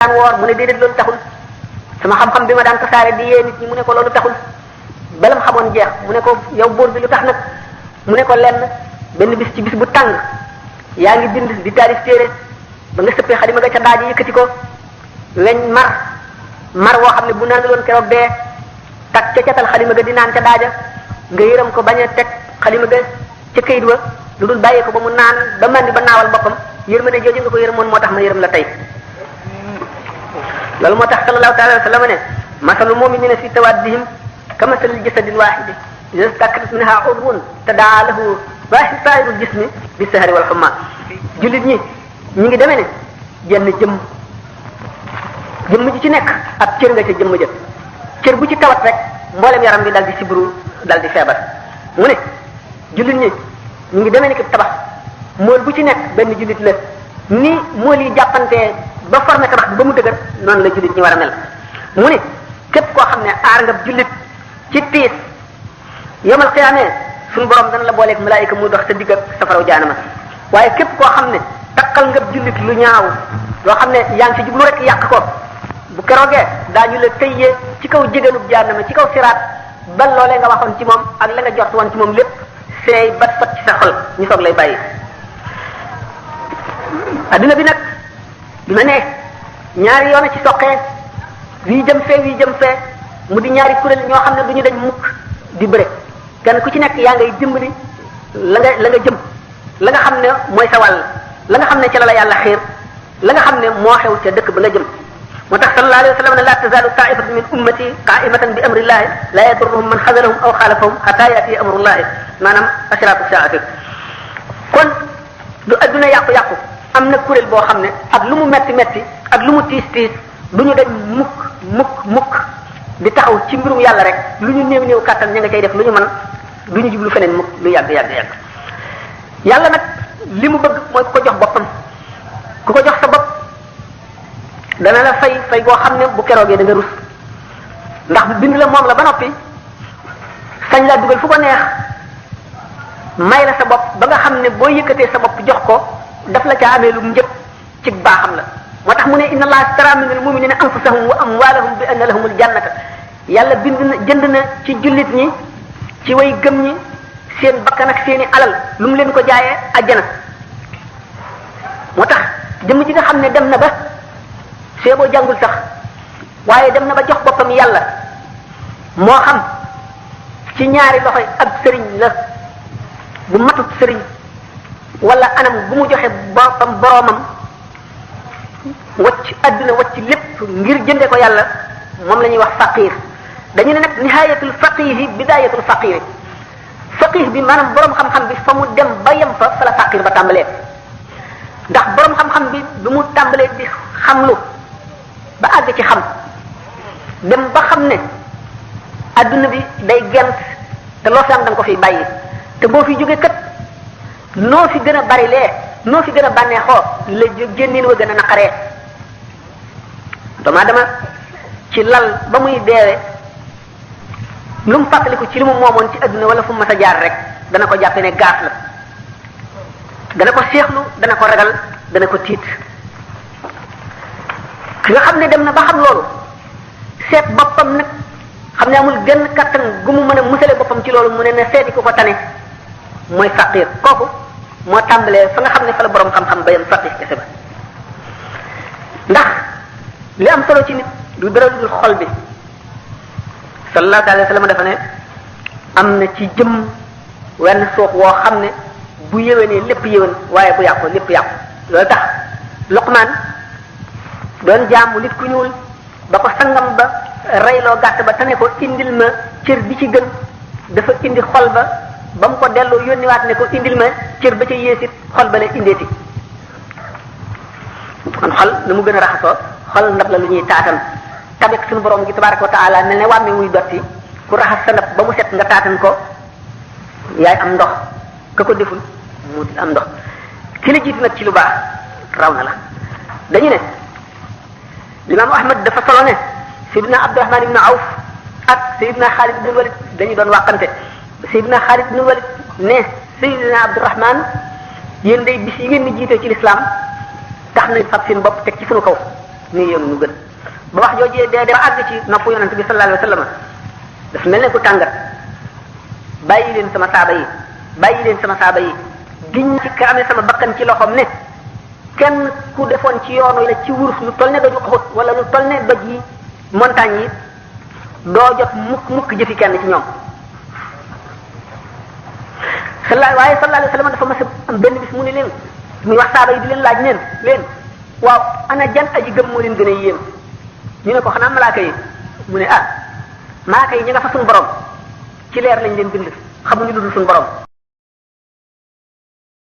daan woor mu ne déedéet loolu taxul sama xam-xam bi ma daan tasaare di yee nit ñi mu ne ko loolu taxul balam xamoon jeex mu ne ko yow buur bi lu tax nag mu ne ko lenn benn bis ci bis bu tàng yaa ngi bind di taarif téere ba nga sëppee xalima nga ca daaji yëkkati ko weñ mar woo xam ne bu naan loon keroog dee tak ca catal xalima ga di naan ca daaja nga yërëm ko bañ a teg xalima ga ca kayit wa lu dul bàyyee ko ba mu naan ba mandi ba naawal boppam yërmande jooju nga ko yërëmoon moo tax ma yërëm la tey loolu moo tax sallallahu taala wa sallam ne masalul muminina fi tawaddihim kamasalil jasadil wahidi idha stakat minha udwun tadaa lahu sairul jismi bi sahari wal humma jullit ñi ngi demee ne jenn jëmm ji ci nekk ab cër nga ca jëmm ja cër bu ci tawat rek mboolem yaram bi dal di sibru dal di feebar mu ne jullit ñi ñu ngi demee ne ki tabax mool bu ci nekk benn jullit la ni mool yi jàppantee ba formé tabax bi ba mu dëgër noonu la jullit ñi war a mel mu ne képp koo xam ne aar nga jullit ci tiis yomal xiyaamee suñu borom dana la booleeg malaayika muy dox sa digg ak safaraw jaanama waaye képp koo xam ne takkal nga jullit lu ñaaw loo xam ne yaa ngi ci jublu rek yàq ko bu keroogee daañu la tëyyee ci kaw jégganub jaanama ci kaw siraat ba loolee nga waxoon ci moom ak la nga jort woon ci moom lépp seey bat fat ci sa xol ñu soog lay bàyyi adduna bi nag bi ma ne ñaari yoon a ci soqee wii jëm fee mu di ñaari kuréel ñoo xam ne du ñu dañ mukk di bëre kenn ku ci nekk yaa ngay dimbali la nga jëm la nga xam ne mooy sa wàll la nga xam ne ca la yàlla xiir la nga xam ne moo xew ca dëkk ba nga jëm moo tax sallallahu alayhi wa sallam ne la tazalu taifatu min ummati qaimatan bi amrillahi la yadurruhum man xazalahum aw xaalafahum xata yaati amrullahi maanaam ashratu saati kon du adduna yàqu-yàqu am na kuréel boo xam ne ak lu mu metti ak lu mu tiis du ñu dañ mukk di taxaw ci mbirum yàlla rek lu ñu néew kàttan ña nga cay def lu ñu mën du ñu jublu feneen mukk lu yàgg yàlla nag li mu bëgg mooy ku ko jox boppam ku ko jox sa bopp dana la fay goo xam ne bu keroogee da nga rus ndax bind la moom la ba noppi sañ laa dugal fu ko neex may la sa bopp ba nga xam ne boo yëkkatee sa bopp jox ko daf la ca amee lu mu njëkk ci baaxam la moo tax mu ne inna allaha astara minal mu'minina anfusahum wa amwalahum bi anna lahumul jannata yàlla jënd na ci jullit ñi ci way gëm ñi seen bakkan ak seeni alal lu mu leen ko jaayee ajjana moo tax jëmm ji nga xam ne dem na ba see boo jàngul sax waaye dem na ba jox boppam yàlla moo xam ci ñaari loxoy ak sëriñ la bu matut sëriñ wala anam bu mu joxe boppam boroomam wacc adduna wacc lépp ngir jënde ko yàlla moom la ñuy wax faqir dañu ne nag nihayatul faqihi bidayatul faqiri faqih bi maanaam boroom xam-xam bi fa mu dem ba yem fa la faqir ba tàmbalee ndax boroom xam-xam bi du mu tàmbalee di xamlu ba àgg ci xam dem ba xam ne adduna bi day gent te loo fi am da nga ko fiy bàyyi te boo fi jógee kat noo fi gën a bari lee noo fi gën a bànneexoo la génneen wa gën a naqaree doomu aadama ci lal ba muy deewe lu mu fàttaliku ci li mu moomoon ci adduna wala fu mu mas a jaar rek dana ko jàppe ne gaas la dana ko seexlu dana ko ragal dana ko tiit ki nga xam ne dem na ba xam loolu seet boppam nag xam ne amul genn kattan gu mu mën a musale boppam ci loolu mu ne na seeti ku ko tane mooy faqir kooku moo tàmbalee fa nga xam ne fa la borom xam-xam bayam faqih kese ba ndax li am solo ci nit du dara dul xol bi sallallahu alayhi wa sallam dafa ne am na ci jëm wenn suux woo xam ne bu yéwénee lépp yéwén waaye bu yàqu lépp yàqu loolu tax Luqmaan doon jaamu nit ku ñuul ba ko sangam ba reyloo gàtt ba tane ko indil ma cër bi ci gën dafa indi xol ba mu ko delloo yónniwaat ne ko indil ma cër ba ca yéesit xol ba la indeeti kon xol na mu gën a raxasoo xol ndab la lu ñuy taatan tabek suñu borom gi tabaraka wa taala mel ne wàmme wuy dotti ku raxas sa ndab ba mu set nga taatan ko yaay am ndox ka ko deful mu am ndox ki la jiitu nag ci lu baax raw na la dañu ne Imam Ahmad dafa solo ne Seydina Abdurahman ibn Awf ak Seydina Xaalid ibn Walid dañu doon wàqante Seydina Xaalid ibn Walid ne Seydina Abdurahman yéen day bis yi ngeen ni jiite ci lislaam tax nañ fab seen bopp teg ci sunu kaw ñu yéem nu gën ba wax joojee dee ba àgg ci nopp yonent bi sallallahu alayhi wa sallam daf mel ne ku tàngat bàyyi leen sama saaba yi bàyyi leen sama saaba yi giñ ci ka amee sama bakkan ci loxoom ne kenn ku defoon ci yoonu la ci wurus lu toll ne daju xut wala lu toll ne doj yi montagne yi doo jot mukk jëfi kenn ci ñoom waaye sallallahu alayhi wa sallam dafa mas a am benn bis mu ne leen muy wax saaba yi di leen laaj leen waaw ana jan aji gëm moo leen gën a yéem ñu ne ko xanaa malaaka yi mu ne malaaka yi ñi nga fa suñu borom ci leer lañ leen bind xamuñu lu dul suñu borom